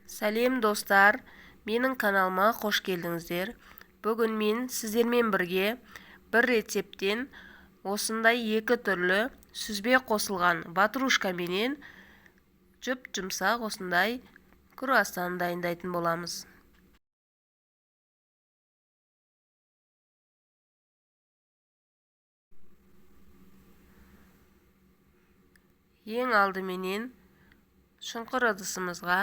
Сәлем достар, менің каналыма қош келдіңіздер. Бүгін мен сіздермен бірге бір рецепттен осындай екі түрлі сүзбе қосылған ватрушка менен жұп-жұмсақ осындай круассан дайындайтын боламыз. Ең алдыменен шұңқыр ыдысымызға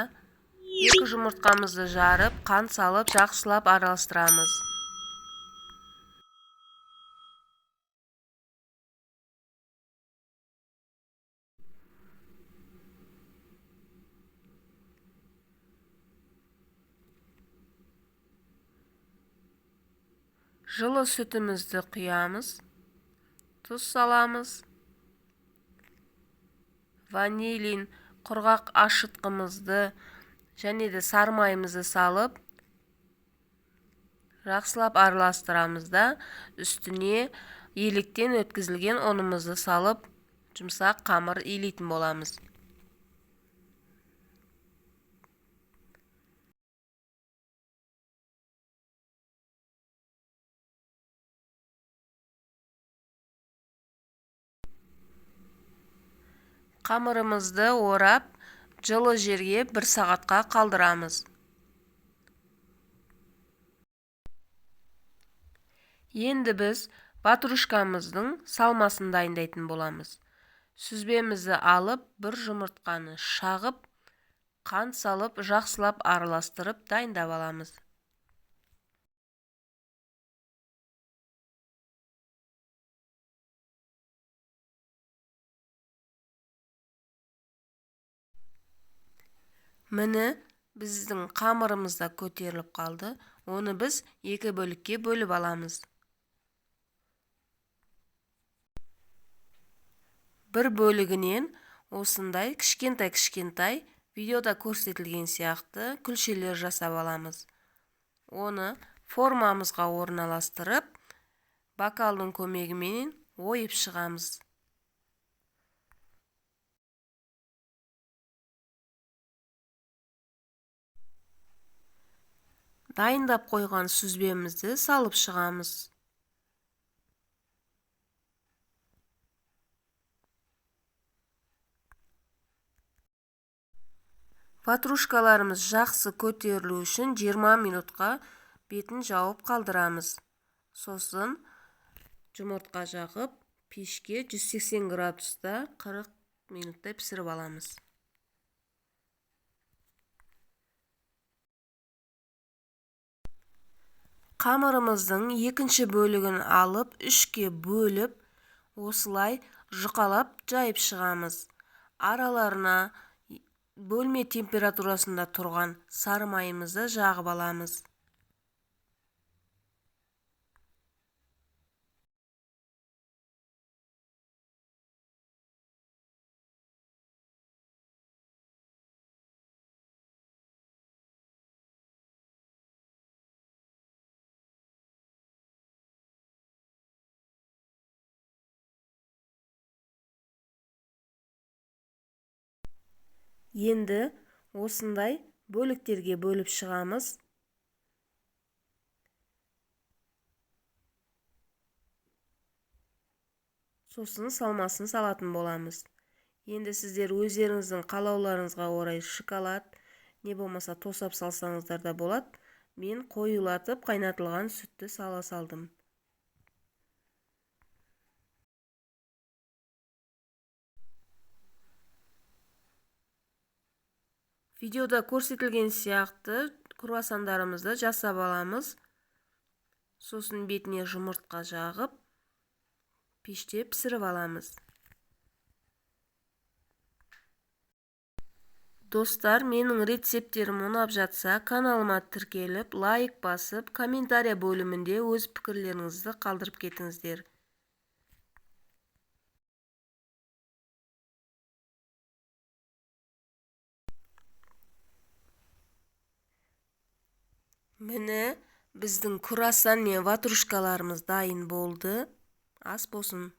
екі жұмыртқамызды жарып, қант салып, жақсылап араластырамыз. Жылы сүтімізді құямыз, тұз саламыз, ванилин, құрғақ ашытқымызды және де сары майымызды салып, жақсылап араластырамыз да, үстіне електен өткізілген ұнымызды салып, жұмсақ қамыр илейтін боламыз. Қамырымызды орап, жылы жерге бір сағатқа қалдырамыз. Енді біз ватрушкамыздың салмасын дайындайтын боламыз. Сүзбемізді алып, бір жұмыртқаны шағып, қант салып, жақсылап араластырып дайындап аламыз. Міне, біздің қамырымыз да көтеріліп қалды. Оны біз екі бөлікке бөліп аламыз. Бір бөлігінен осындай кішкентай-кішкентай видеода көрсетілген сияқты күлшелер жасап аламыз. Оны формамызға орналастырып, бокалдың көмегімен ойып шығамыз. Дайындап қойған сүзбемізді салып шығамыз. Ватрушкаларымыз жақсы көтерілу үшін 20 минутқа бетін жауып қалдырамыз. Сосын жұмыртқа жағып, пешке 180 градуста 40 минуттай пісіріп аламыз. Қамырымыздың екінші бөлігін алып, үшке бөліп, осылай жұқалап жайып шығамыз. Араларына бөлме температурасында тұрған сары майымызды жағып аламыз. Енді осындай бөліктерге бөліп шығамыз. Сосын салмасын салатын боламыз. Енді сіздер өздеріңіздің қалауларыңызға орай шоколад, не болмаса тосап салсаңыздар да болады. Мен қоюлатып қайнатылған сүтті сала салдым. Видеода көрсетілген сияқты круассандарымызды жасап аламыз. Сосын бетіне жұмыртқа жағып, пеште пісіріп аламыз. Достар, менің рецепттерім ұнап жатса, каналыма тіркеліп, лайк басып, комментария бөлімінде өз пікірлеріңізді қалдырып кетіңіздер. Міне, біздің круассан мен ватрушкаларымыз дайын болды. Ас болсын.